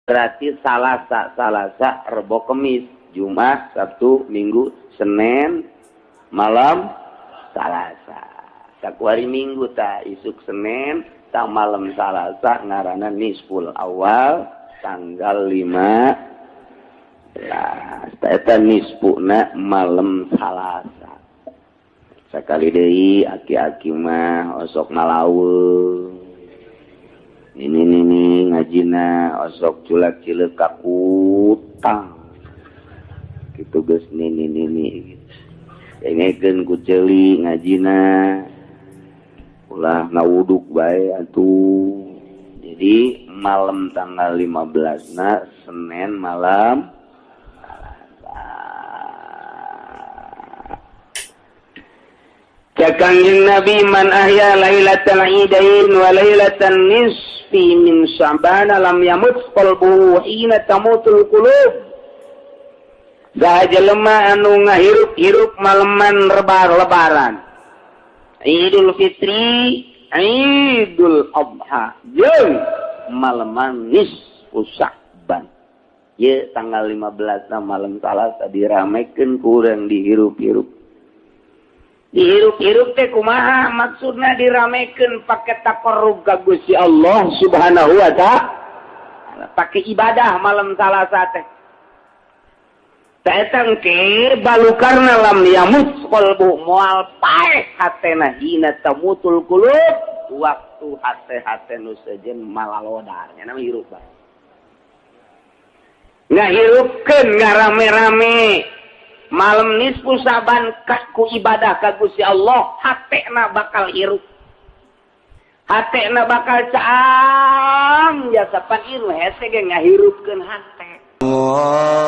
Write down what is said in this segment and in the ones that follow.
Berarti Salasa, Salasa, Rebo, Kemis, Jumat, Sabtu, Minggu, Senin, malam Salasa. Sakuari Minggu ta isuk Senin, ta malam Salasa ngaranna nisful awal tanggal 5 eta nisfuna malam Salasa. Sakali deui aki-aki mah osok ngalaweung. Ini nini ngajina osok culak cileuk ka kutang. Kitu geus nini nini gitu. Dengekeun ku ceuli ngajina. Ulah ngawuduk bae atuh. Jadi malam tanggal 15 na Senin malam Salasa. Cek Kangjeng Nabi man ahya lailatal idain wa lailatan nisfi min Sya'ban lam yamut qalbuhu hina tamutul qulub. Saha jelema anu ngahirup-hirup maleman lebaran Idul Fitri, Idul Adha, jeung maleman nisfu Sya'ban. Ye tanggal 15 na malam Salasa diramekeun ku urang dihirup-hirup. Dihirup-hirup teh kumaha maksudna diramekeun pake taqarrub ka Gusti Allah Subhanahu wa ta'ala, pake ibadah malam Salasa teh. Eta engke balukarna lam yamut qalbu moal paeh hatena hina tamutul qulub, waktu hate-hate nu sejen malalodar nya nama hirup bae. Ngahirupkeun ngarame-rame malam nisfu Sa'ban ku ibadah ka Gusti Allah, hatena bakal hirup. Hatena bakal caang jasa pan ieu hese ge ngahirupkeun hate. Allahumma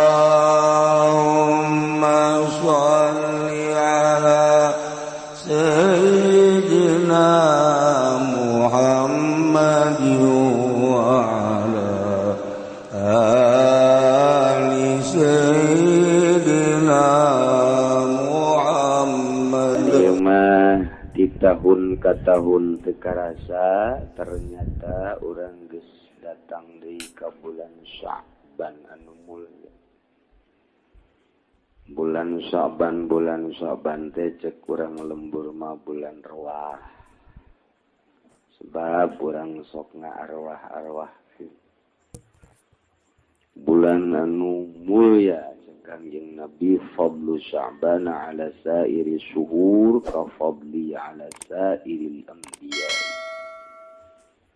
sholli ala sayyidina Muhammad wa ala ali sayyidina Muhammad. Ieu mah di tahun ka tahun teu karasa ternyata urang geus datang deui ka bulan Sya'ban anu mulia. Bulan Sya'ban, bulan Sya'ban teh cek urang lembur mah bulan ruah. Sebab urang sok ngaarwah-arwah. Bulan anu mulia cek Kangjeng Nabi fadlu Sya'ban ala sairi syuhur ka fadli ala sairil anbiya.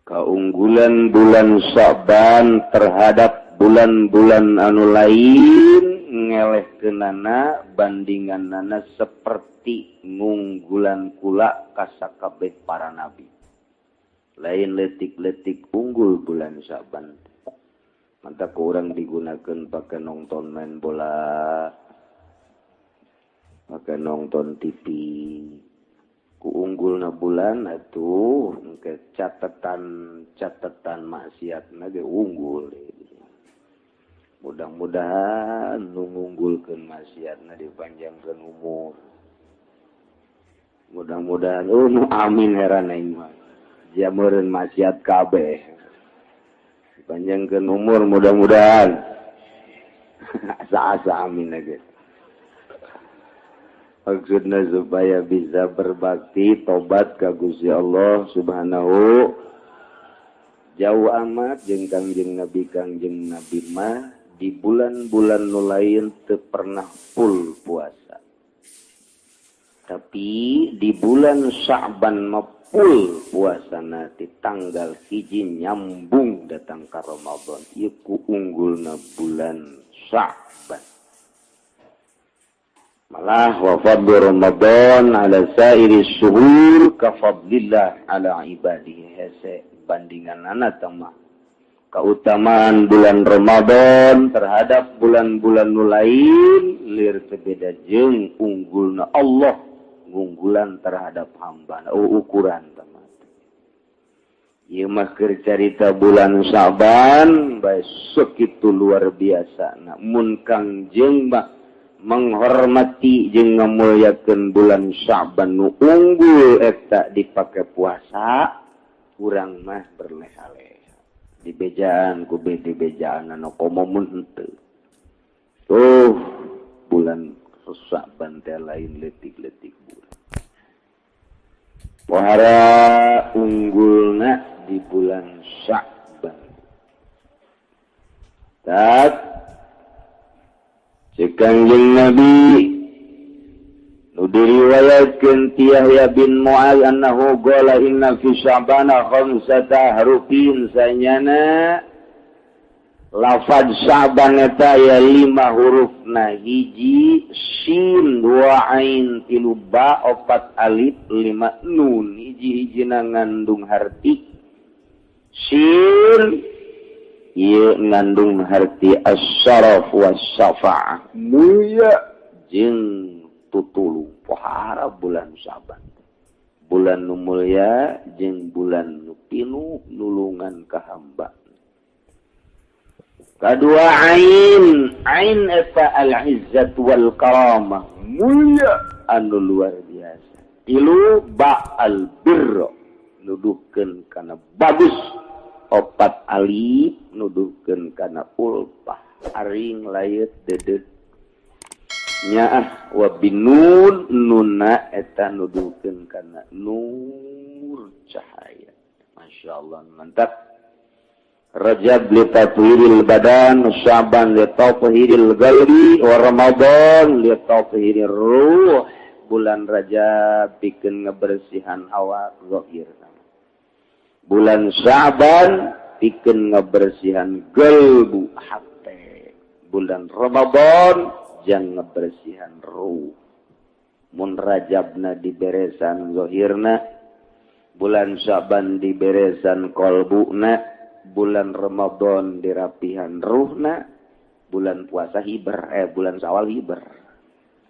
Keunggulan bulan Sya'ban terhadap bulan-bulan anu lain ngelehkeunana bandinganana seperti ngunggulan kula ka sakabeh para nabi. Lain letik-letik unggul bulan Sya'ban. Mantap kurang digunakan pakai nonton main bola, pakai nonton TV. Ku unggulna bulan atuh engke catatan-catatan maksiatna ge unggul. Mudah-mudahan nu ngunggulkeun maksiatna dipanjangkeun umur. Mudah-mudahan nu amin heran aing mah. Jameureun maksiat kabeh. Dipanjangkeun umur mudah-mudahan. Asa-asa amin ge. Maksudna supaya bisa berbakti tobat ka Gusti Allah Subhanahu. Jauh amat jeung Kangjeng Nabi, Kangjeng Nabi mah di bulan-bulan nu lain teu pernah full puasa. Tapi di bulan Sya'ban mah full puasana di tanggal 1 nyambung datang ka Ramadan. Ieu ku unggulna bulan Sya'ban. Malah wa fadlu Ramadan ala sairi syuhur ka fadlillah ala ibadihi. Hese bandinganana teh mah. Keutamaan bulan Ramadan terhadap bulan-bulan nu lain lir teu beda jeung unggulna Allah ngunggulan terhadap hamba. Oh, ukuran teh mah. Ieu mah keur carita bulan Sya'ban bae sakitu luar biasa. Nah, mun Kangjeng mah menghormati jeung ngamuliakeun bulan Sya'ban nu unggul eta dipake puasa, urang mah berleha-leha. Dibejaan ku be dibejaan anu komo mun henteu. Tuh bulan Sya'ban teh lain leutik-leutik bulan. Pohara unggulna di bulan Sya'ban. Tat cek Kangjeng Nabi nu diriwayatkeun ti Yahya bin Mu'adz annahu qala inna fi Sya'bana khamsata harufin sanyana lafaz Sya'ban eta aya 5 hurufna hiji sin 2 ain 3 ba 4 alif 5 nun hiji-hijina ngandung harti sin ieu ngandung harti asy-syaraf was-syafa'ah mulia jeung tutulung pohara bulan Sya'ban bulan nu mulia jeung bulan nu pinuh nulungan ka hamba. Kadua ain, ain eta al-izzat wal karamah mulia anu luar biasa. Tilu ba al-birr nuduhkeun kana bagus. 4 alif nuduhkeun kana ulfah aring layet deudeuh. Nyaah wa binun nuna eta nuduhkeun kana nur cahaya. Masyaallah mantap. Rajab li tathhiril badan, Sya'ban li tathhiril qalbi, wa Ramadan li tathhirir ruh. Bulan Rajab pikeun ngebersihan awak zahir. Bulan Sya'ban pikeun ngebersihan qalbu hate. Bulan Ramadan jang ngebersihan ruh. Mun Rajabna diberesan zahirna, bulan Sya'ban diberesan qalbuna, bulan Ramadan dirapihan ruhna, bulan puasa hiber, bulan Syawal hiber.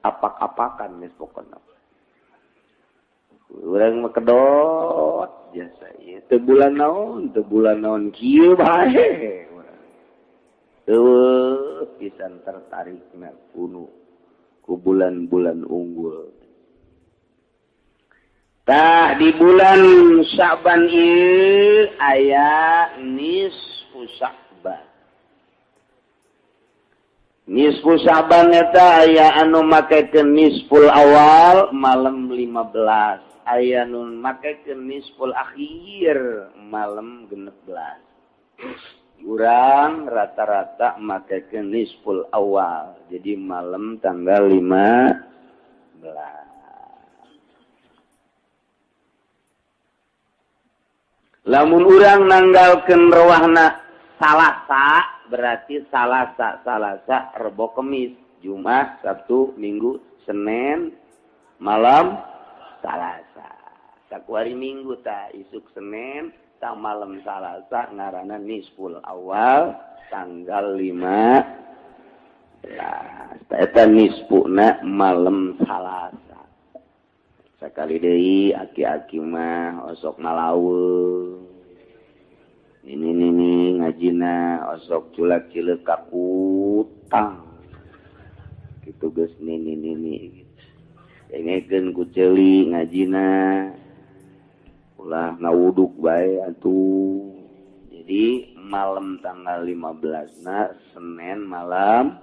Apak-apakan geus pokona. Urang mah kedot jasa ieu teu bulan naon kieu bae urang. Teu pisan tertarikna kuno ku bulan-bulan unggul. Tah di bulan Sya'ban ieu aya nisfu Sya'ban. Nisfu Sya'ban eta aya anu makekeun nisful awal malam 15, aya nu makekeun nisful akhir malam 16. Urang rata-rata makekeun nisful awal, jadi malam tanggal 15. Lamun urang nanggalkeun rewahna Salasa, berarti Salasa, Salasa, Rebo, Kemis, Jumat, Sabtu, Minggu, Senin, malam Salasa. Sakuari Minggu ta isuk Senin, ta malam Salasa ngaranna nisful awal tanggal 15. Eta nisfuna malam Salasa. Sakali deui aki-aki mah osok ngalaweung. Ini nini ngajina osok culak cileuk ka kutang. Kitu geus nini nini. Dengekeun ku ceuli ngajina. Ulah ngawuduk bae atuh. Jadi malam tanggal 15 na Senin malam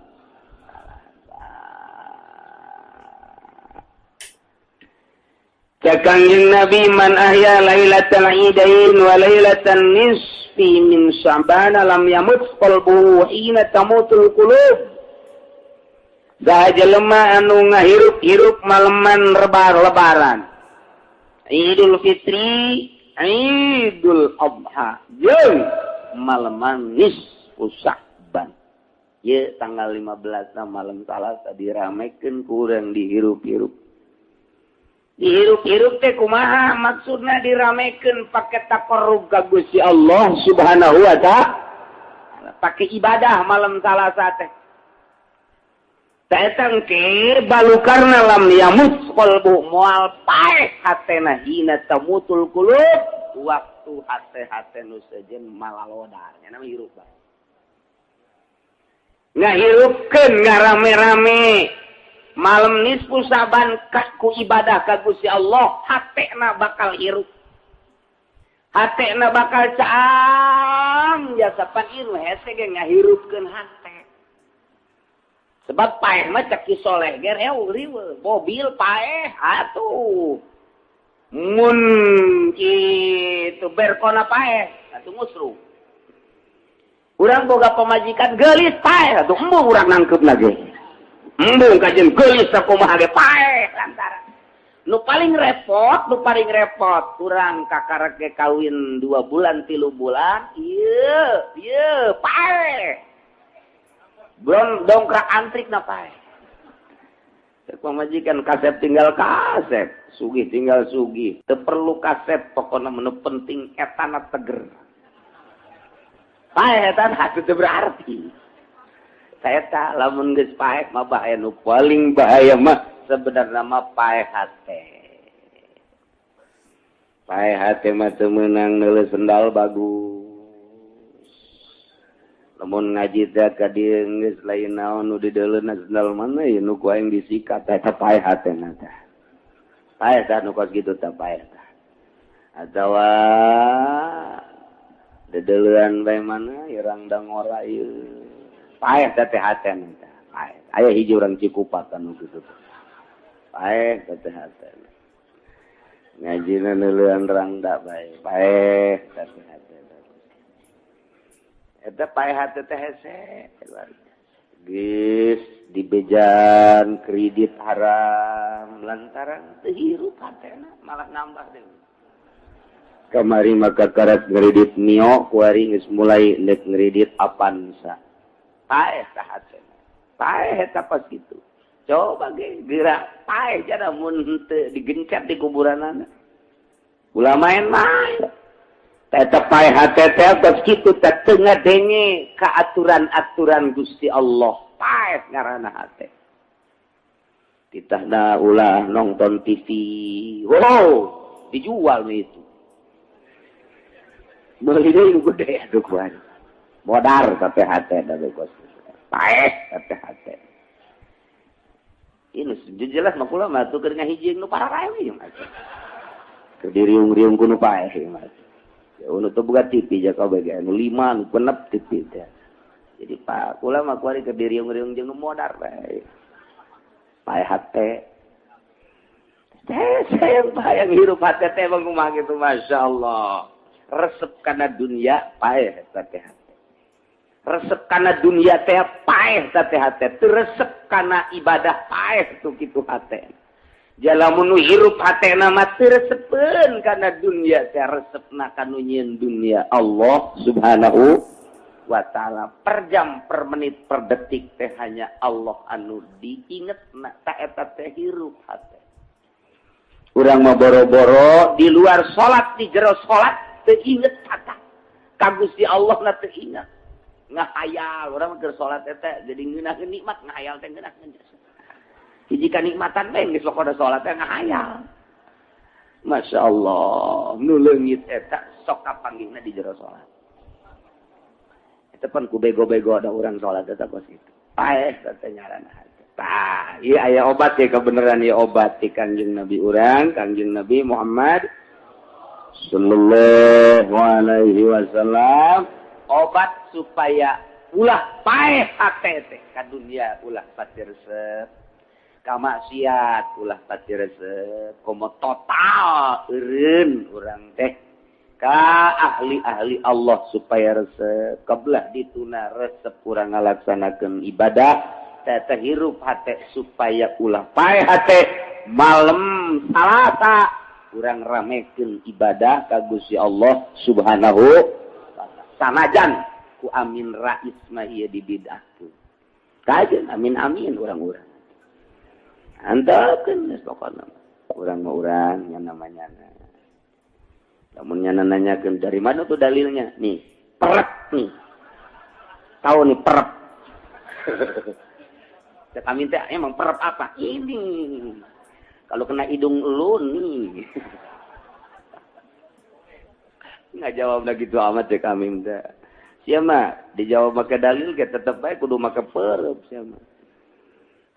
Kangjeng Nabi man ahya lailatal idain wa lailatan nisfi min Sya'ban lam yamut qalbuhu hina tamutul qulub. Saha jelema anu ngahirup-hirup maleman lebaran Idul Fitri, Idul Adha jeung maleman nisfu Sya'ban. Ye tanggal 15 na malam Salasa diramekeun ku urang dihirup-hirup. Dihirup-hirup teh kumaha maksudna diramekeun pake taqarrub ka Gusti Allah Subhanahu wa ta'ala, pake ibadah malam Salasa teh. Eta engke balukarna lam yamut qalbu moal paeh hatena hina tamutul qulub, waktu hate-hate nu sejen malalodar nya nama hirup bae. Ngahirupkeun ngarame-rame malam nisfu Sya'ban ku ibadah ka Gusti Allah, hatena bakal hirup, hatena bakal caang Tukang jasa pan ieu hese ge ngahirupkeun hate. Sebab paeh mah cek Ki Soleh ge riweuh, mobil paeh atuh. Mun kitu berkona paeh atuh musru. Urang boga pamajikan geulis paeh atuh embung urang nangkeupna ge. Embung kajeun geulis sakumaha ge paeh lantaran. Nu paling repot urang kakarek ge kawin 2 bulan 3 bulan, ieu ieu paeh. Belum dongkrak antrik na paeh. Cek pamajikan kasep tinggal kasep, sugih tinggal sugih. Teu perlu kasep pokona menu penting etana teger. Paeh etana teu berarti. Saeta lamun geus paeh mah bahaya nu paling bahaya mah sebenarnya mah paeh hate. Paeh hate mah teu meunang neuleus sendal bagus. Lamun ngaji teh ka dieu geus lain naon nu dideuleuna sendal mana ieu nu ku aing disikat eta paeh hatena teh. Paeh tah nu kos kitu teh paeh tah. Atawa dedeleuan bae mana ieu rangdang ora ieu. Paeh teh teh hatena teh. Paeh. Aya hiji urang Cikupa nu kitu teh. Paeh teh teh hatena. Ngajina neuleuan rangda bae. Paeh teh teh hatena. Eta paeh hate teh hese luar biasa. Geus dibejan kredit haram lantaran teu hirup hatena malah nambah deui. Kamari maka karat ngredit Mio kuari geus mulai nek ngredit Avanza. Paeh tah hatena. Paeh eta pas kitu. Coba ge geura paeh jada mun teu digencet di kuburanana. Ulah main-main. Eta paeh hate teh tos kitu teh teu ngadenge ka aturan-aturan Gusti Allah. Paeh ngaranna hate. Titahna ulah nonton TV. Wow, dijual nu itu. Meuli deui nu gede atuh kuari. Modar teh hate da kos. Paeh teh hate. Ini jelas mah kula mah tuh keur ngahiji nu pararae we mah. Keur diriung-riung ku nu paeh mah. Ya nu teu boga TV ja kabeh ge nu 5 nu 6 TV teh. Jadi pak kula mah kuari keur diriung-riung jeung nu modar bae. Paeh hate. Teh sayang bayang hirup hate teh bang kumaha kitu masyaallah. Resep kana dunia paeh teh hate. Resep kana dunia teh paeh teh hate. Teu resep kana ibadah paeh tuh kitu hate. Jalamun nu hirup hatena mah teu resepeun kana dunia teh resepna ka nu nyieun dunia Allah Subhanahu wa taala. Per jam, per menit, per detik teh hanya Allah anu diingetna ta eta teh hirup hate. Urang mah boro-boro di luar salat di jero salat teu inget kata ka Gusti Allah na teu inget. Ngahayal urang mah keur salat teh jadi ngeunaheun nikmat ngahayal teh ngeunaheun. Hiji kanikmatan bae geus pokona salat teh ngahayal. Masya Allah, nu leungit eta sok kapanggihna di jero salat. Eta pan ku bego-bego ada urang salat eta kos kitu. Paeh teh nyaranna hate. Tah, ieu aya obat ya kebenaran ieu obat ti Kangjeng Nabi urang, Kangjeng Nabi Muhammad sallallahu alaihi wasallam, obat supaya ulah paeh hate teh ka dunia ulah pati resep. Kamaksiat ulah pati resep, komo total eureun urang teh ka ahli-ahli Allah supaya resep, kebelah dituna resep urang ngalaksanakeun ibadah teh teh hirup hate supaya ulah paeh hate malam Salasa urang ramekeun ibadah ka Gusti Allah Subhanahu wa taala. Sanajan ku Amin Rais mah ieu dibid'ahkeun. Kajeun amin-amin urang-urang. Antepkeun geus pokona. Urang mah urang nya namanya. Lamun nya nanyakeun dari mana tuh dalilnya? Nih, perep nih. Tahu nih perep. Cek Amin teh emang perep apa? Ini. Kalau kena hidung lu nih. Nggak jawab lagi tuh amat cek Amin teh. Siapa dijawab make dalil ge tetep bae kudu make perep siapa.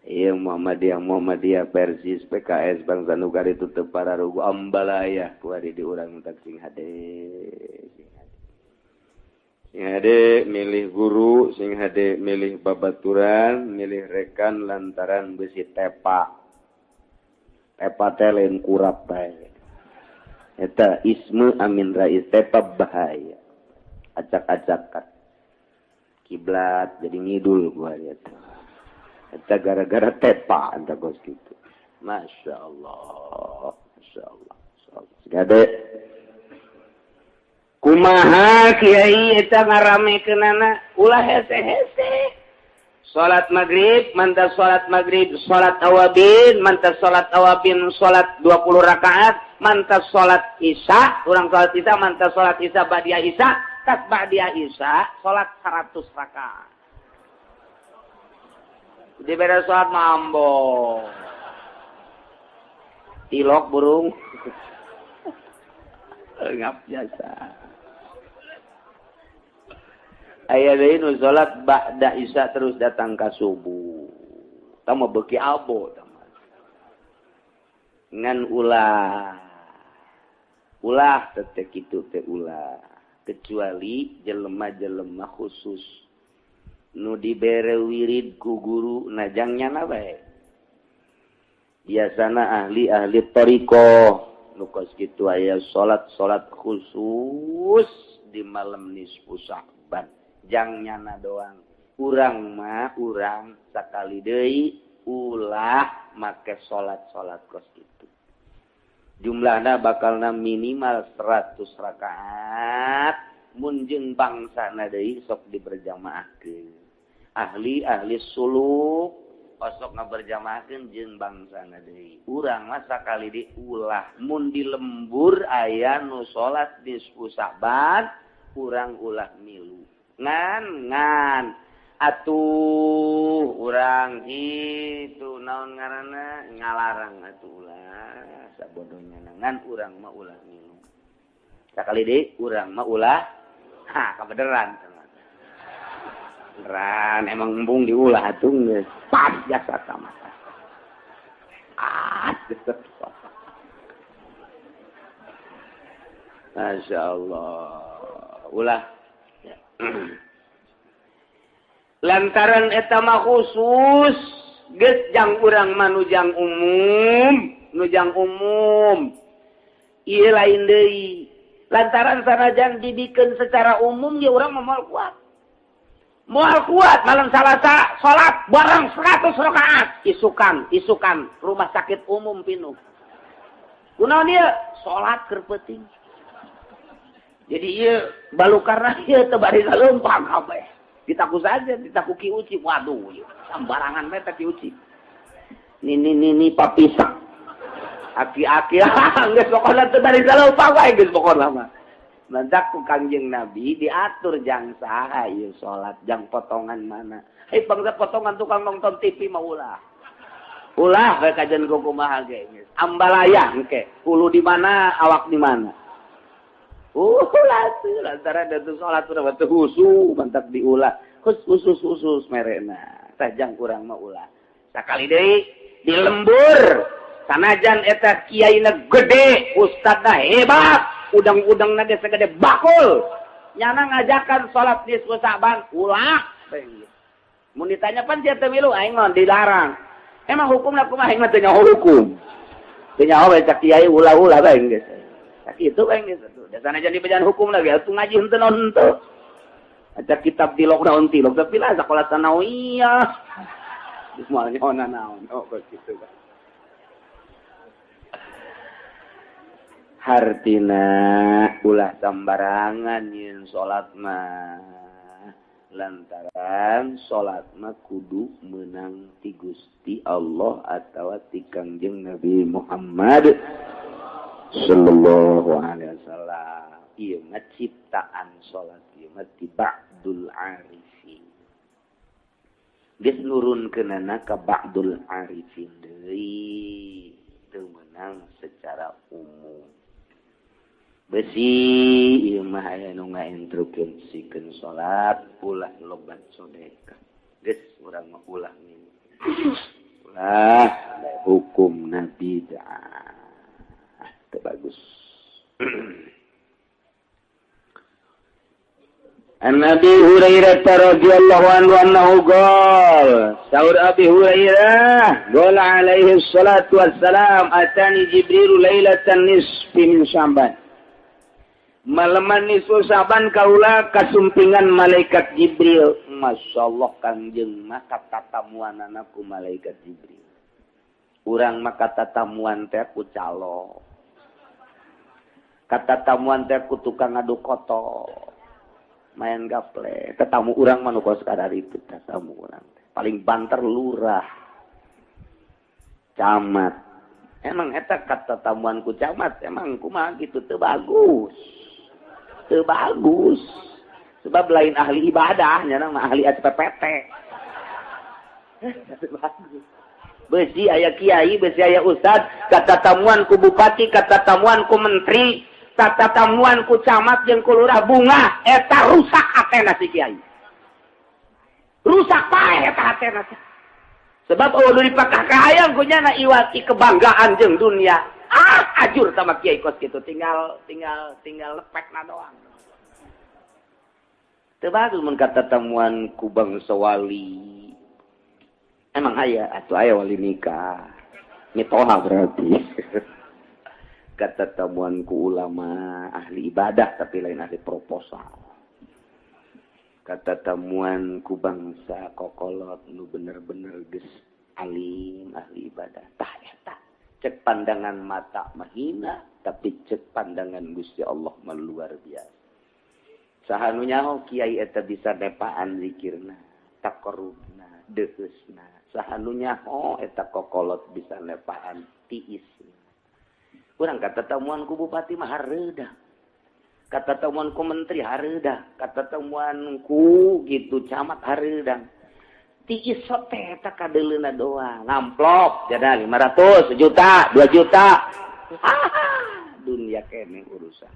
Iya Muhammadiyah, Muhammadiyah, Persis, PKS, Bangsa Nugara itu teu pararugu ambalaya kuari di urang tak sing hade. Sing hade. Sing hade milih guru, sing hade milih babaturan, milih rekan lantaran besi tepa. Tepa teh lain kurap bae. Eta ismu amin rais tepa bahaya. Acak-acakan. Kiblat jadi ngidul gua eta. Eta gara-gara tepa anta kos kitu. Masya Allah, Masya Allah. Sing hade kumaha kiai eta ngaramekeunana ulah hese-hese. Salat maghrib, mantap salat maghrib, salat awabin, mantap salat awabin, salat 20 rakaat, mantap salat isya, urang salat isya, mantap salat isya ba'dia isya, tas ba'dia isya, salat 100 rakaat. Dibere salat mambo. Tilok burung. Ngap jasa. Aya deui nu salat ba'da isya terus datang ka subuh. Tah mah beuki abo tah mah. Ngan ulah. Ulah teh kitu teh ulah. Kecuali jelema-jelema khusus nu dibere wirid ku guru najang nyana bae. Biasana ahli-ahli thariqah nu kos kitu aya salat-salat khusus di malam nisfu Sya'ban. Jang nyana doang. Urang mah urang sakali deui ulah make salat-salat kos kitu. Jumlahna bakalna minimal 100 rakaat mun jeung bangsana deui sok diberjamaahkeun. Ahli-ahli suluk osok ngaberjamaahkeun jeung bangsana deui. Urang mah sakali deui ulah mun di lembur aya nu salat nisfu Sya'ban urang ulah milu. Ngan ngan atuh urang itu naon ngaranna ngalarang atuh ulah sabodonya ngan urang mah ulah milu. Sakali deui urang mah ulah ha kabeneran. Beneran emang embung diulah atuh geus pas jasa sama. Ah. Masya Allah. Ulah. Lantaran eta mah khusus geus jang urang mah nu jang umum, nu jang umum. Ieu lain deui. Lantaran sanajan dibikeun secara umum ge urang mah moal kuat. Moal kuat malam Salasa salat bareng 100 rakaat, isukan, isukan rumah sakit umum pinuh. Kunaon ieu? Salat keur peuting. Jadi ieu balukarna ieu teu bari saleumpang kabeh. Ditaku saja, ditaku Ki Uci. Waduh, ieu sambarangan bae teh Ki Uci. Nini nini papisak. Aki-aki geus pokona teu bari saleumpang wae geus pokona mah. Mantak ku Kangjeng Nabi diatur jang saha ieu salat, jang potongan mana. Hei bangsa potongan tukang nonton TV mah ulah. Ulah bae kajian ku kumaha ge geus. Ambalaya engke, hulu di mana, awak di mana. Ulah tuh lantaran da tuh salat urang teu khusu mantak diulah. Khusus khusus merena. Tah jang kurang mah ulah. Sakali deui di lembur sanajan eta kiaina gede, ustadna hebat, udang-udangna ge sagede bakul. Nyana ngajakan salat nisfu Sya'ban ulah. Mun ditanya pan sia teu milu aing mah dilarang. Emang hukumna kumaha aing mah teu nyaho hukum. Teu nyaho we cak kiai ulah-ulah bae geus. Sakitu bae geus. Dasana jadi bejan hukum lagi atuh ngaji henteu naon henteu. Aca kitab tilok naon tilok tapi lah sakola sanawiyah. Geus moal nyaho naon oh kos kitu. Hartina ulah sambarangan yen salat mah. Lantaran salat mah kudu meunang ti Gusti Allah atawa ti Kangjeng Nabi Muhammad sallallahu alaihi wasallam. Ieu mah ciptaan salat ieu mah ti ba'dul arifin. Geus nurunkeunana ka ba'dul arifin deui teu meunang secara umum. Besi ieu mah aya nu ngainstruksikeun salat ulah lobat sedekah. Geus urang mah ulah minum. Ulah hukum nabi dah. Teu bagus. An Abi Hurairah radhiyallahu anhu annahu qala saur Abi Hurairah qala alaihi salatu wassalam atani Jibril lailatan nisfi min Sya'ban. Malaman nisfu Sya'ban kaula kasumpingan malaikat Jibril. Masyaallah Kangjeng mah katatamuanana ku malaikat Jibril. Urang mah katatamuan teh ku calo. Katatamuan teh ku tukang adu koto. Main gaple. Tetamu urang mah nu kos kadar itu tetamu urang. Paling banter lurah. Camat. Emang eta katatamuan ku camat emang kumaha kitu teu bagus. Teu bagus. Sebab lain ahli ibadah nya mah ahli SPPT. Teu bagus. Besi aya kiai, besi aya ustad, katatamuan ku bupati, katatamuan ku menteri, katatamuan ku camat jeung ku lurah bunga eta rusak hatena si kiai. Rusak paeh eta hatena. Sebab eueuh dipakah kahayang ku nyana iwati kebanggaan jeung dunia. Ah, ajur sama kiai kos kitu tinggal lepekna doang. Teu bagus mun katatamuan ku bangsa wali. Emang aya atuh aya wali nikah. Mitoha berarti. Kata tamuan ku ulama ahli ibadah tapi lain ahli proposal. Kata tamuan ku bangsa kokolot nu bener-bener geus alim ahli ibadah. Tah eta cek pandangan mata mahina tapi cek pandangan Gusti Allah mah luar biasa. Saha nu nyaho kiai eta bisa nepaan zikirna, taqarrubna, deuheusna. Saha nu nyaho eta kokolot bisa nepaan tiisna. Kurang kata tamuan ku bupati mah hareudah. Kata tamuan ku menteri hareudah, kata tamuan ku gitu camat hareudah. Tiis teh eta kadeuleuna doang. Ngamplop jada 500, 1 juta, 2 juta. Dunia kene urusan.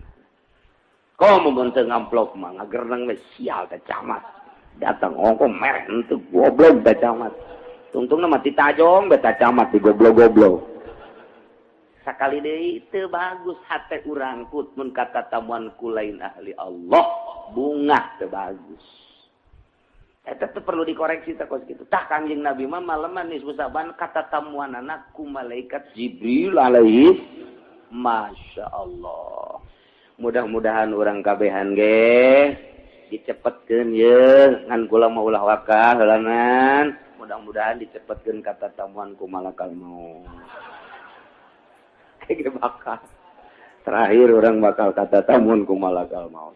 Komo mun teu ngamplop mah ngagerneng we sial teh camat. Datang ongko merek henteu goblok teh camat. Tungtungna mah ditajong beta camat di goblok-goblok. Sakali deui teu bagus hate urang kut mun kata tamuan ku lain ahli Allah bungah teu bagus. Eta teu perlu dikoreksi teh kos kitu. Tah Kangjeng Nabi mah maleman nisfu Sya'ban kata tamuanana ku malaikat Jibril alaihi. Masya Allah. Mudah-mudahan urang kabehan ge dicepetkeun ye ngan kula mah ulah wakah heulanan. Mudah-mudahan dicepetkeun kata tamuan ku malakal maut. Bakal terakhir orang bakal kata tamun ku malakal maut.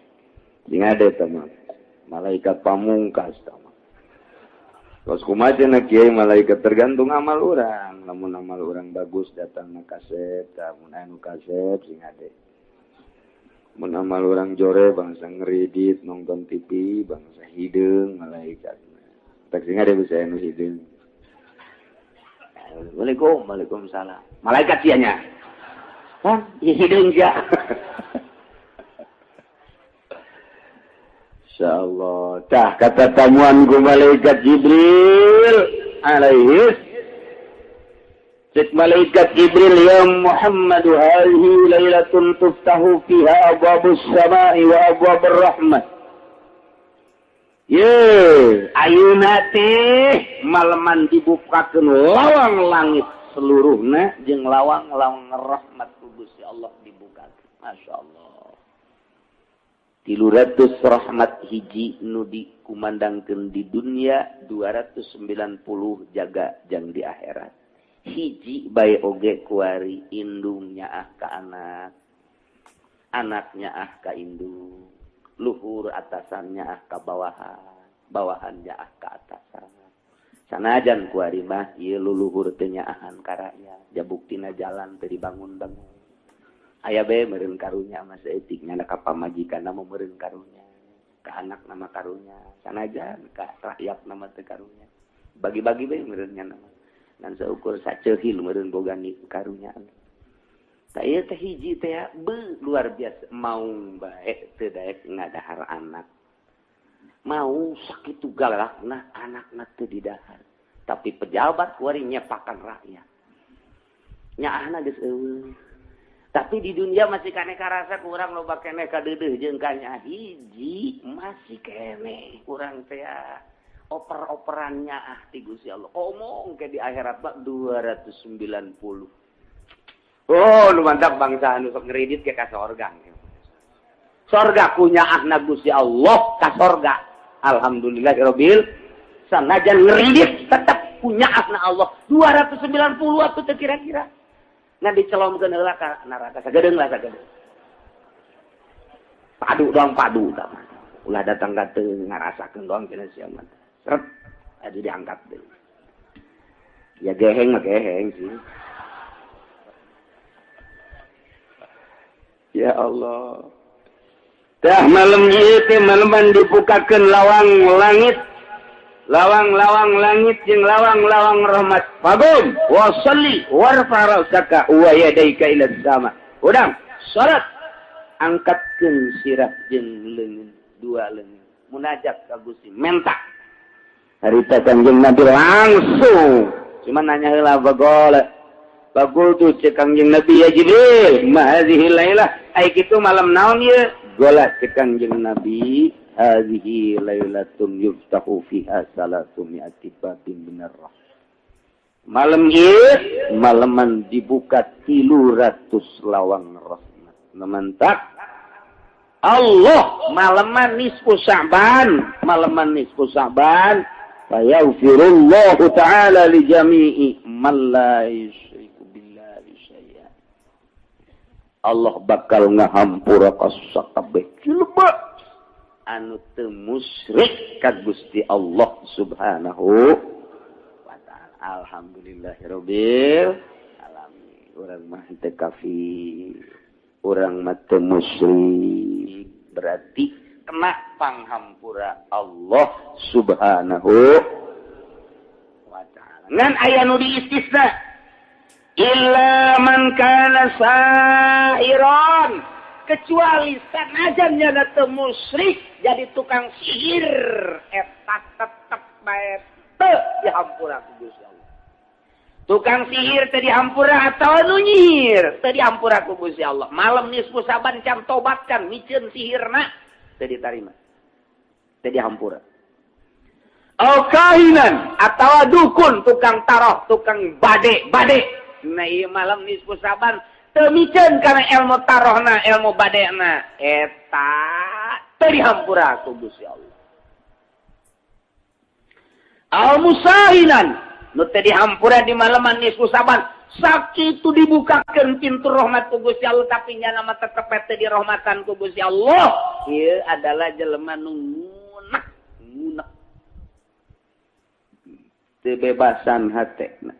Sing ade teman malaikat pamungkas teman. Kos kumaha cenah kiai malaikat tergantung amal urang. Lamun amal urang bagus datangna kasep, lamun anu kasep sing ade. Mun amal urang jore bangsa ngeridit nonton TV bangsa hideung malaikat. Tak sing ade bisa anu hideung. Waalaikum, waalaikumsalam. Malaikat sia nya. Hah? Hidung ja. Insyaallah. Tah kata tamuan ku malaikat Jibril alaihi. Cek malaikat Jibril ya Muhammad hadhihi lailatun tuftahu fiha abwabus samai wa abwabur rahmah. Ye, ayeuna teh maleman dibukakeun lawang langit seluruhna jeung lawang-lawang rahmat ku Gusti Allah dibukakeun. Masyaallah. 300 rahmat hiji nu dikumandangkeun di dunia, 290 jaga jang di akhirat. Hiji bae oge kuari indung nyaah ka anak, anak nyaah ka indung, luhur atasan nyaah ka bawahan, bawahan nyaah ka atasan. Sanajan kuari mah ieu luluhur teu nyaahan ka rakyat, jabuktina jalan teu dibangun-bangun. Aya bae meureun karunya mah saeutik nya ka pamajikanna mah meureun karunya, ka anakna mah karunya, sanajan ka rakyatna mah teu karunya. Bagi-bagi bae meureun nya mah. Ngan saukur saceukil meureun boga karunya. Tah ieu teh hiji teh beuh luar biasa maung bae teu daek ngadahar anak. Mau sakitu galakna anakna teu didahar. Tapi pejabat kuari nyepakan rakyat. Nyaahna geus eueuh. Tapi di dunia masih keneh karasa kurang loba keneh kadeudeuh jeung kanya hiji masih keneh kurang teh oper-operannya ah ti Gusti Allah. Omong ke di akhirat mah 290. Oh, nu mantap bangsa anu sok ngredit ke ka sorga. Sorga kunyaahna Gusti Allah ka sorga. Alhamdulillahirabbil sanajan ngredit tetep kunyaahna Allah 290 atuh teu kira-kira. Nah dicelomkeun heula ka neraka sagedeung lah sagedeung. Padu doang padu tah mah. Ulah datang ka teu ngarasakeun doang cenah sia mah. Seret atuh diangkat deui. Ya geheng mah geheng sih. Ya Allah. Tah malam ieu teh maleman dibukakeun lawang langit. Lawang-lawang langit jeung lawang-lawang rahmat. Fagum wa shalli warfa ra'saka wa yadayka ila sama. Udang salat angkatkeun sirah jeung leungeun dua leungeun. Munajat ka Gusti menta. Harita Kangjeng Nabi langsung cuma nanya heula bagol. Bagul tu cek Kangjeng Nabi ya Jibril, ma hadhihi lailah? Ai kitu malam naon ieu? Gola cek Kangjeng Nabi, hadhihi lailatun yuftahu fiha salatu mi'ati babin minar rahmah. Malam ieu malaman dibuka 300 lawang rahmat. Mantap. Allah malaman nisfu Sya'ban, malaman nisfu Sya'ban fayaghfirullahu ta'ala li jami'i man la yusyriku billahi syai'a. Allah bakal ngahampura ka sakabeh jelema anu teu musyrik ka Gusti Allah Subhanahu wa ta'ala. Alhamdulillahirabbil alamin. Urang mah teu kafir, urang mah teu musyrik, berarti kena panghampura Allah Subhanahu wa ta'ala. Ngan aya nu diistisna illa man kana sahiran, kecuali sanajan nyana teu musyrik jadi tukang sihir eta tetep bae teu dihampura ku Gusti Allah. Tukang sihir teu dihampura atawa nu nyihir teu dihampura ku Gusti Allah. Malam nisfu Sa'ban can tobat can miceun sihirna teu ditarima. Teu dihampura. Au kahinan atawa dukun tukang taroh, tukang bade-bade. Nah ieu malam nisfu Sa'ban teu miceun kana ilmu tarohna, ilmu badena, eta teu dihampura ku Gusti Allah. Al musahinan nu teu dihampura di malaman nisfu Sa'ban, sakitu dibukakeun pintu rahmat ku Gusti Allah tapi nyana mah tetep teu dirahmatan ku Gusti Allah. Ieu adalah jelema nu ngunek, ngunek. Teu bebasan hatena.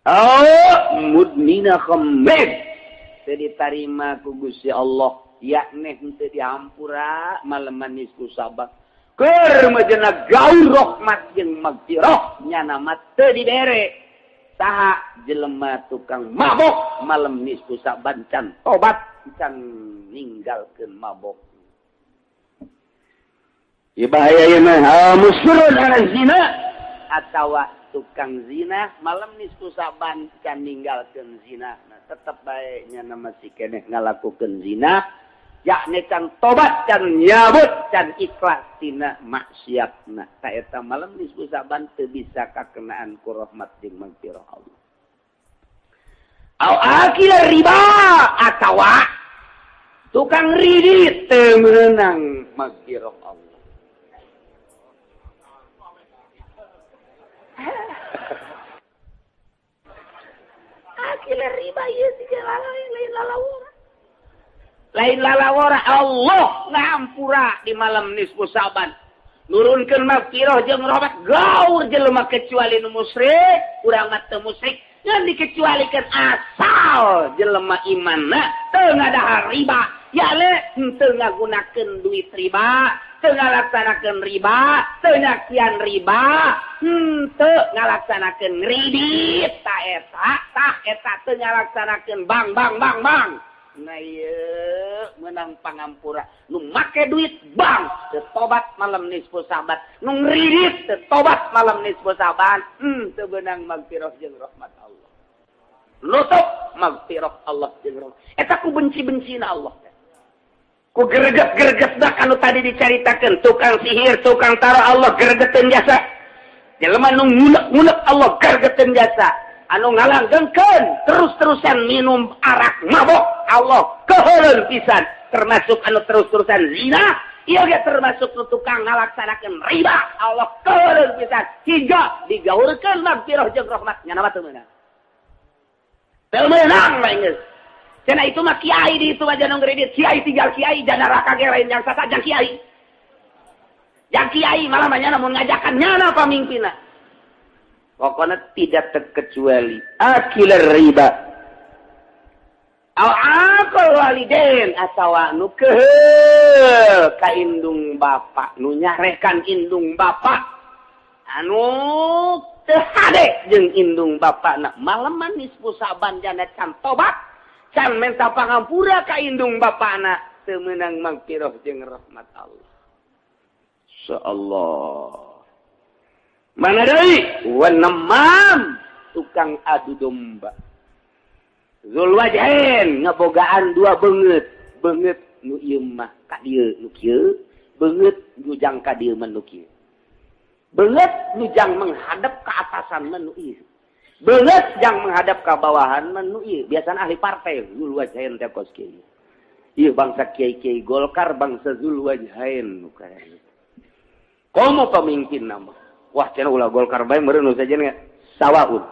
Oh, mudmina khamr teu ditarima ku Gusti Allah, yakni henteu dihampura malaman nisfu Sa'ban. Keur majena gaul rahmat jeung magfirah nyana mah teu dibere. Saha jelema tukang mabok malam nisfu Sa'ban can tobat can ninggalkeun mabok. Ieu bahaya ieu mah, musyrun ala zina atawa tukang zina malam nisfu Sa'ban can ninggalkeun zina. Nah, tetep bae nya masih keneh ngalakukeun zina, yakni can tobat can nyabut can ikhlas tina maksiatna. Ta eta malam nisfu Sa'ban teu bisa kakenaan ku rahmat jeung magfirah Allah. Au akila riba atawa tukang ridit teu meunang magfirah Allah. Akila riba ieu siga lain lalawora. Lain lalawora Allah ngahampura di malam nisfu Sa'ban. Nurunkeun magfirah jeung rahmat gaur jelema kecuali nu musyrik, urang mah teu musyrik, ngan dikecualikeun asal jelema imanna teu ngadahar riba, yale henteu ngagunakeun duit riba, teu ngalaksanakeun riba, teu nyakian riba, henteu ngalaksanakeun kredit, ta eta, tah eta teu ngalaksanakeun bank bank bank bank. Nah ieu meunang pangampura nu make duit bank teu tobat malam nisfu Sa'ban, nu ngridit teu tobat malam nisfu Sa'ban, teu beunang magfirah jeung rahmat Allah. Nutup magfirah Allah jeung rahmat. Eta ku benci-bencina Allah. Ku greget-gregetna anu tadi dicaritakeun, tukang sihir, tukang taro Allah gregeteun jasa. Jelema nu ngulek-ngulek Allah gregeteun jasa. Anu ngalanggengkeun terus-terusan minum arak mabok Allah keheuleun pisan. Termasuk anu terus-terusan zina, ieu ge termasuk nu tukang ngalaksanakeun riba Allah keheuleun pisan hingga digaurkeun magfirah jeung rahmat nya mah teu meunang. Teu meunang bae geus. Cenah itu mah kiai di itu aja nu ngredit, kiai tinggal kiai jana neraka ge lain jang sasa jang kiai. Jang kiai malah mah nyana mun ngajakan nyana pamimpinna. Pokoknya tidak terkecuali akilar riba. Aw akal walidain atawa nu keheul ka indung bapak, nu nyarekan indung bapak. Anu teu hade jeung indung bapakna maleman nisfu Sa'ban jana can tobat, can menta pangampura ka indung bapakna teu meunang magfirah jeung rahmat Allah. Insyaallah. Mana deui? Wanemam tukang adu domba. Zul wajhain ngebogaan dua beungeut, beungeut nu ieu mah ka dieu nu kieu, beungeut nu jang ka dieu mah nu kieu. Beungeut nu jang menghadap ke atasan mah nu ieu. Beungeut jang menghadap ka bawahan mah nu ieu. Biasana ahli partai Zul wajhain teh kos kieu. Ieu bangsa kiai-kiai Golkar bangsa Zul wajhain nu kaya. Komo pemimpin nama. Wah cenah ulah Golkar bae meureun nu sajen sawaun.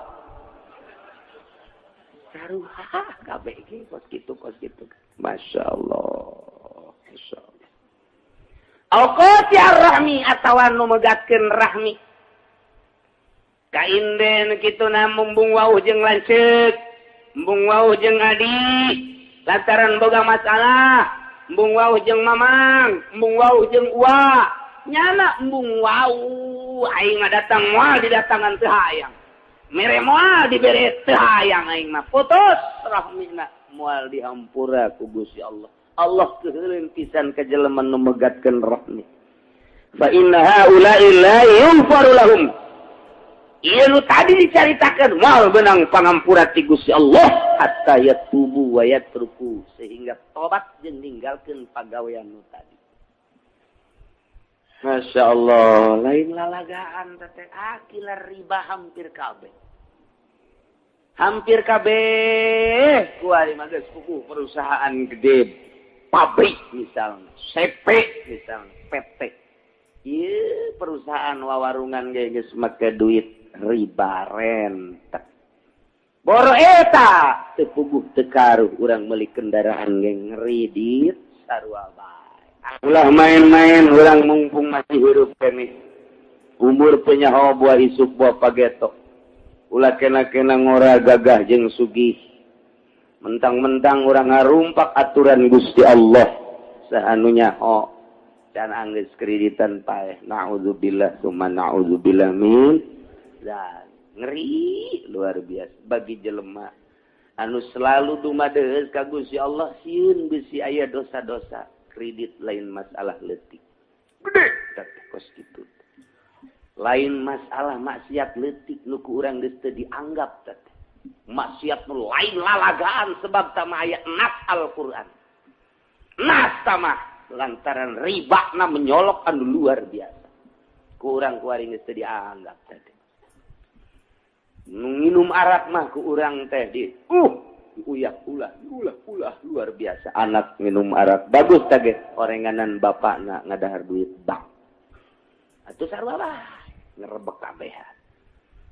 Saruha kabeh ge kos kitu kos kitu. Masyaallah. Masyaallah. Alqati ar-rahmi atawa nu megatkeun rahmi. Kainden kituna mumbung wauh jeung lanceuk, embung wauh jeung adi, lantaran boga masalah, embung wauh jeung mamang, embung wauh jeung uwa, nyana embung wauh aing mah datang moal didatangan teu hayang. Mere moal dibere teu hayang aing mah putus rahmina moal dihampura ku Gusti Allah. Allah keuheuleun pisan ka jelema nu megatkeun rahmi. Fa inna haula'i la yunfaru lahum. Ieu nu tadi dicaritakeun moal beunang pangampura ti Gusti Allah hatta yatubu wa yatruku sehingga tobat jeung ninggalkeun pagawean nu tadi. Masya Allah, lain lalagaan teh akilar riba hampir kabeh. Hampir kabeh kuari mah geus puguh perusahaan gede, pabrik misalnya, CP misalnya, PT. Ieu perusahaan wawarungan ge geus make duit riba rentek. Boro eta teu puguh teu karuh urang meuli kendaraan ge ngredit sarua bae. Ulah main-main urang mumpung masih hirup keneh. Umur penyaho buah isuk buah pagetok. Ulah kena-kena ngora gagah jeung sugih. Mentang-mentang urang ngarumpak aturan Gusti Allah. Saha nu nyaho can anggeus kreditan paeh. Na'udzubillah summa na'udzubillah min dzalik. Ngeri luar biasa bagi jelema anu selalu dumadeus ka Gusti Allah sieun bisi aya dosa-dosa. Kredit lain masalah leutik. Gede tapi kos kitu. Lain masalah maksiat leutik nu ku urang geus teu dianggap teh. Maksiat nu lain lalagaan sebab tama aya nas Al-Qur'an. Nas tama lantaran ribana menyolok anu luar biasa. Ku urang kuari geus teu dianggap teh. Nu nginum arak mah ku urang teh di uyak ulah ulah ulah luar biasa. Anak minum arak bagus tage orenganan bapakna ngadahar duit bank atuh sarua bae ngerebek kabehan.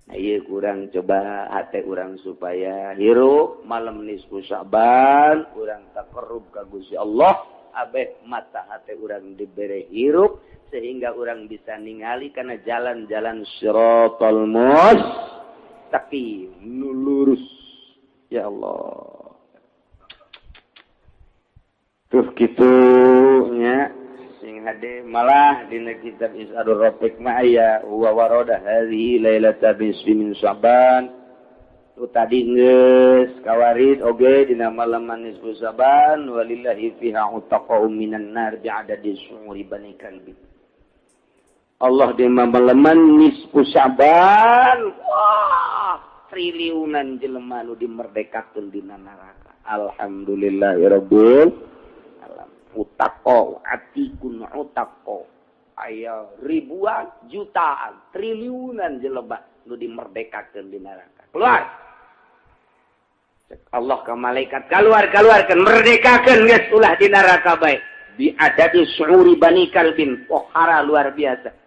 Nah ieu kurang coba hate urang supaya hirup malam nisfu Sya'ban urang taqarrub ka Gusti Allah abeh mata hate urang dibere hirup sehingga urang bisa ningali kana jalan-jalan siratal mustaqim nu lurus. Ya Allah. Tuh kitu nya sing hade malah dina kitab Is'adur Rafiq mah aya wa warada hadhihi lailata nisfi min Sya'ban. Tu tadi geus kawarid oge dina malam nisfu Sya'ban walillahi fiha utaqa'u minan nar bi'adadi syu'uri bani kalbi. Allah di malam nisfu Sya'ban. Wah, Triliunan jelema nu dimerdekakeun dina neraka. Alhamdulillahirabbil alamin. Utaqo atikun utaqo. Aya ribuan, jutaan, triliunan jelema nu dimerdekakeun di neraka. Keluar. Cek Allah ka malaikat, keluar-keluarkeun, merdekakeun geus ulah di neraka bae. Bi adadi syu'uri bani kalbin, pohara luar biasa.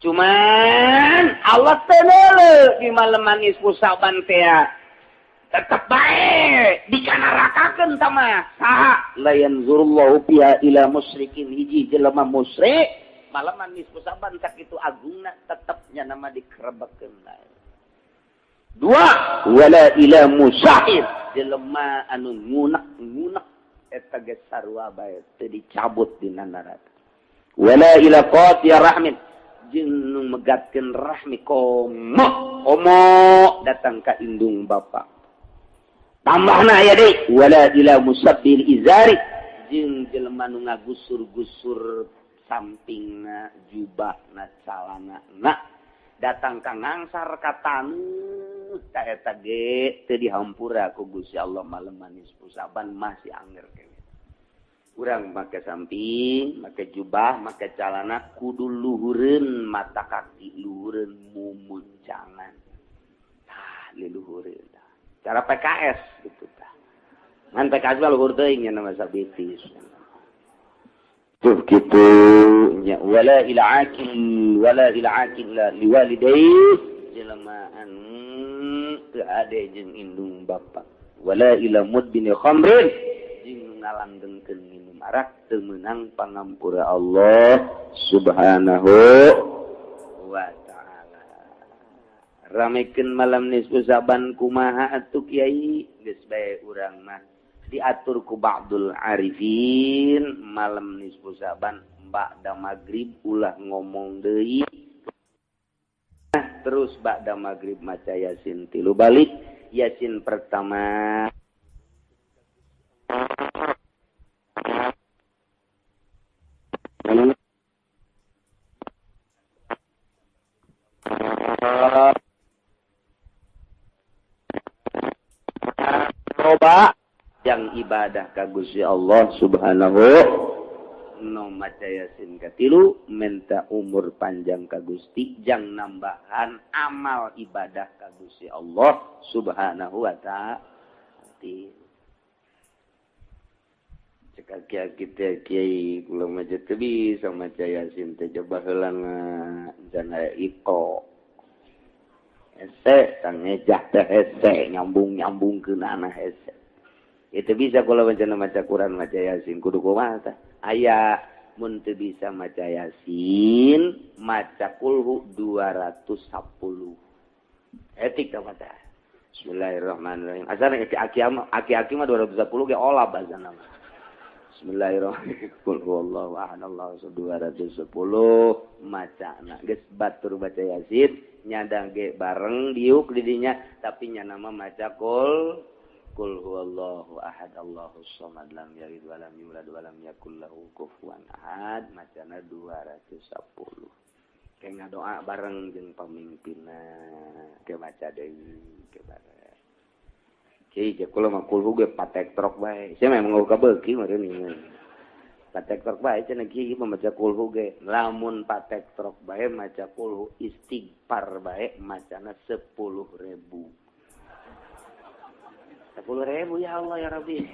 Cuman Allah teu neuleuh di malam nisfu Sa'ban teh. Tetep bae dikanarakakeun tah mah. Saha la yanzurullahu biha ila musyrikin, hiji jelema musyrik malam nisfu Sa'ban sakitu agungna tetep nya nama dikerebekeun bae. Dua, wala ila musahir, jelema anu ngunek-ngunek eta geus sarua bae teu dicabut dina neraka. Wala ila qati rahmin, jeung nu megatkeun rahmi komo komo datang ka indung bapa. Tambahna aya deui wala ila musabbil izari, jeung jelema nu ngagusur-gusur sampingna jubahna calanana datang ka ngangsar ka taneuh ta eta ge teu dihampura ku Gusti Allah malam nisfu Sa'ban masih anger keneh. Urang make samping, make jubah, make calana kudu luhureun mata kaki, luhureun mumuncangan. Tah liluhureun tah. Cara PKS gitu tah. Ngan PKS mah luhur teuing nya nama sabitis. Tuh kitu nya wala ila akil wala ila akil liwalidayhi, jelema anu teu ade jeung indung bapa. Wala ila mudbin khamrin, jeung ngalanggengkeun minum arak teu meunang pangampura Allah Subhanahu wa ta'ala. Ramekeun malam nisfu Sa'ban kumaha atuh kiai? Geus bae urang mah diatur ku ba'dul arifin malam nisfu Sa'ban ba'da magrib ulah ngomong deui. Terus ba'da magrib maca Yasin 3 balik. Yasin pertama coba yang ibadah ka Gusti Allah Subhanahu no maca Yasin katilu minta umur panjang ka Gusti jang nambahan amal ibadah ka Gusti Allah Subhanahu wa ta'ala. Cek kiai kiai kula mah teu bisa maca Yasin teh coba heula jana iko hese tangejah teh hese nyambung-nyambungkeun anah hese. Itu bisa kalau maca maca Quran maca Yasin kudu kumaha tah? Aya mun teu bisa maca Yasin maca kulhu 210. Etik tah maca. Bismillahirrahmanirrahim. Asal aki-aki mah 210 ge olab asana mah. Bismillahirrahmanirrahim. Qul huwallahu ahad Allahu 210 macana geus batur baca Yasin nyadang ge bareng diuk di dinya tapi nya nama maca qul Qul huwallahu ahad Allahus samad lam yalid walam yulad walam yakul lahu kufuwan ahad macana 210. Kayak ngadoa bareng jeung pamimpinna ke maca deui ke bareng. Kiai je kula mah kulhu ge patek trok bae. Sia memang eueuh kabeuki meureun ieu. Patek trok bae cenah kiai mah maca kulhu ge. Lamun patek trok bae maca kulhu istighfar bae macana 10.000. 10.000 ya Allah ya Rabbi.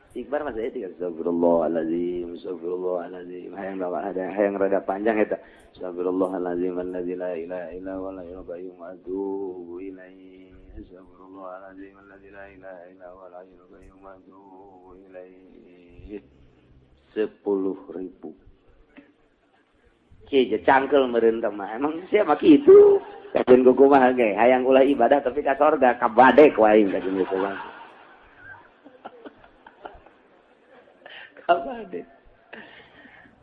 Istighfar mah saya tiga astagfirullahalazim, astagfirullahalazim. Hayang ada hayang rada panjang eta. Astagfirullahalazim allazi la ilaha illa huwa al-hayyul qayyum wa atubu ilaihi. Astagfirullahalazim allazi la ilaha illa huwa al-hayyul qayyum wa atubu ilaihi. 10.000. Kieu cangkel meureun teh mah. Emang sia mah kitu. Kajen kumaha ge hayang ulah ibadah tapi ka sorga kabadek wae kajen kumaha. Kabadek.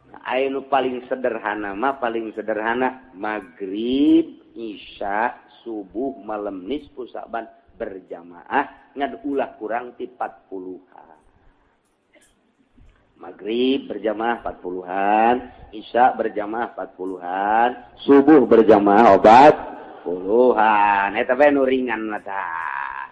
Nah, anu paling sederhana mah paling sederhana magrib, isya, subuh, malam nisfu Sa'ban berjamaah ngan ulah kurang ti 40-an. Maghrib berjamaah 40-an, isya berjamaah 40-an, subuh berjamaah obat. Puluhan eta bae nu ringan mah tah.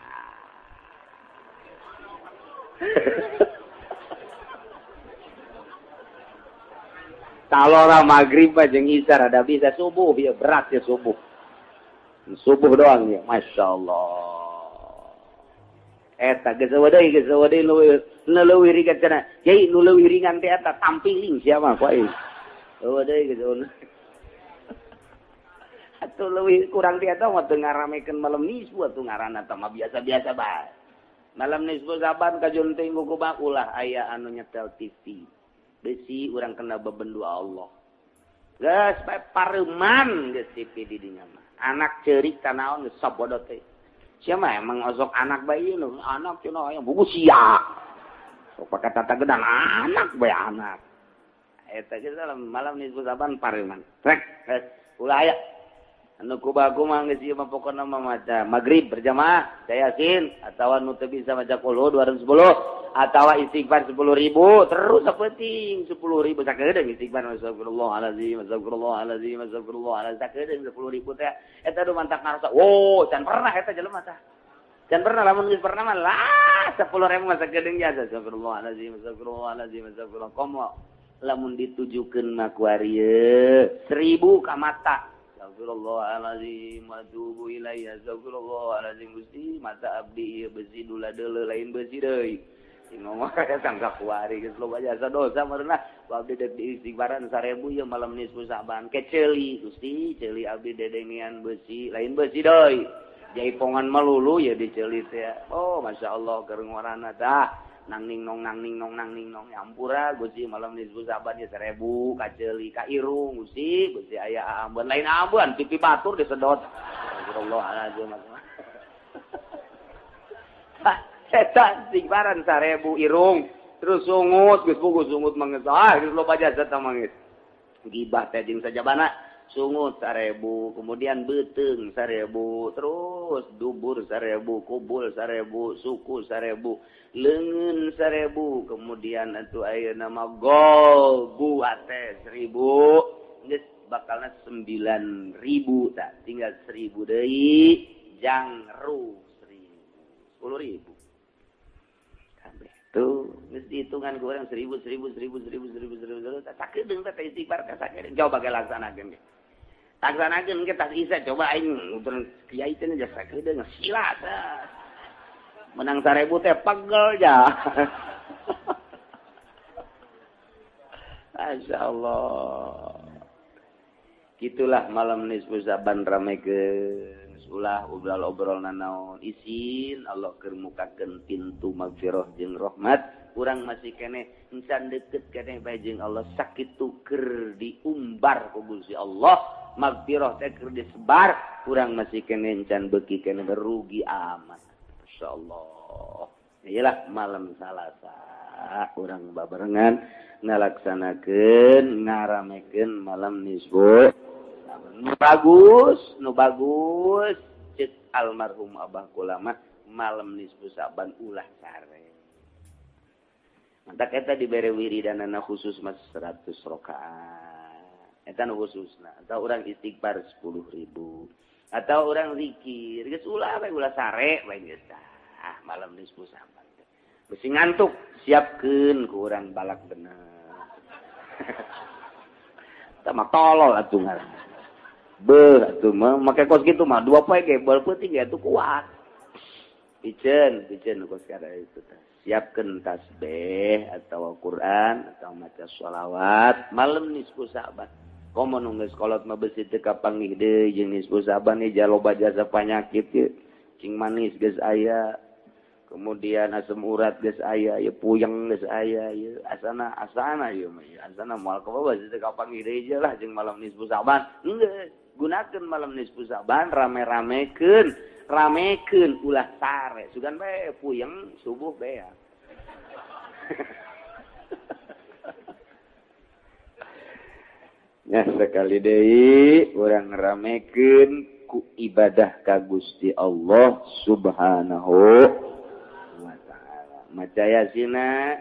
Talora maghrib jeung isya rada bisa subuh ya berat ya subuh. Subuh doang ya, Masya Allah. Eta geus eueuh deui nu leuwih ringan cenah. Yai nu leuwih ringan teh eta tampiling sia mah ku aing. Eueuh deui geus eueuh. Atuh leuwih kurang ti eta mah teu ngaramekeun malam nisfu atuh ngaranna teh mah biasa-biasa bae. Malam nisfu Saban kajun teh kumaha ulah aya anu nyetel TV. Besi urang kena bebendu Allah. Geus bae pareman geus TV di dinya mah. Anak ceurik tanaon geus sabodo teh. Sia mah emang osok anak bae ieu anak cenah aya buku sia. Sok pake tata gedang anak bae anak. Eta geus malam nisfu Saban pareman. Rek geus ulah aya. Anu kubaku mah geus ieu mah pokona mah maca magrib berjamaah yasin atawa nu teu bisa maca qul 210 atawa istighfar 10.000 terus sapenting 10.000 sakedeung istighfar astagfirullahalazim astagfirullahalazim astagfirullahalazim sakedeung 10.000 teh eta nu mantak ngarasa wow can pernah eta jelema tah can pernah lamun geus pernah mah lah 10.000 mah sakedeung jasa astagfirullahalazim astagfirullahalazim astagfirullah komo lamun ditujukeun mah ku ari 1.000 ka mata astagfirullahalazim wa atubu ilaihi astagfirullahalazim Gusti mata abdi ieu besi dula deuleu lain besi deui ngomong tangga kuari geus loba jasa dosa meureunah ku abdi deuk diistighfaran 1000 ieu malam nisfu Sa'ban keceuli Gusti ceuli abdi dedengean besi lain besi deui jaipongan melulu ya diceuli teh oh masyaallah keur ngorana tah nang ning nong nang ning nong nang ning nong ampura Gusti malam nisfu Sa'ban ieu 1000 kaceuli ka irung Gusti Gusti aya ambeun lain ambeun pipi batur disedot astagfirullahalazim eta istighfaran 1000 irung terus sungut geus puguh sungut mangis ah geus loba jasa tah mangis gibah teh jeung sajabana sungut 1000 kemudian beuteung 1000 terus dubur 1000 kubul 1000 suku 1000 leungeun 1000 kemudian atuh ayeuna mah gol buate 1000 geus bakalna 9000 tah tinggal 1000 deui jangru 10.000 tuh geus dihitungan ku urang 1000 1000 1000 1000 1000 1000 tah sakedeung teh istighfar teh sakedeung coba ge laksanakeun ge laksanakeun ge tas isa coba aing utur kiai teh jasa sakedeung sila tah menang 1000 teh pegel ja. Masyaallah gitulah malam nisfu Sa'ban ramekeun ulah obrol-obrol nanaon isin Allah keur mukakeun pintu magfirah jeung rahmat urang masih keneh encan deket keneh bae jeung Allah sakitu keur diumbar ku Gusti Allah magfirah teh keur disebar urang masih keneh encan beuki keneh rugi amat insyaallah iyalah malam Salasa urang babarengan ngalaksanakeun ngaramekeun malam nisfu nu bagus nu bagus cek almarhum Abah Kulama malam nisfu Sa'ban ulah sare mantak eta dibere wiridanana khusus mas 100 rakaat eta nu khususna atau urang istighfar 10.000 atau urang zikir geus ulah we ulah sare we geus tah malam nisfu Sa'ban besi ngantuk siapkeun ku urang balak bener tah mah tolol atuh ngaran beuh atuh mah make kos kitu mah dua poe ge bal peuting ge atuh kuat piceun piceun kos kada itu tah siapkeun tasbih atau Quran atau maca sholawat malam nisfu Sa'ban komo nu geus kolot mah beusi teu kapanggih deui jeung nisfu Sa'ban ieu loba jasa panyakit ieu cing manis geus aya kemudian asam urat geus aya ieu puyeng geus aya ieu asana asana ieu mah asana moal kabawa beusi teu kapanggih deui lah jeung malam nisfu Sa'ban geus gunakeun malam nisfu Sa'ban rame-ramekeun ramekeun ulah sare sugan bae puyeng subuh beak nya sekali deui urang ramekeun ku ibadah ka Gusti Allah Subhanahu wa taala maca yasina.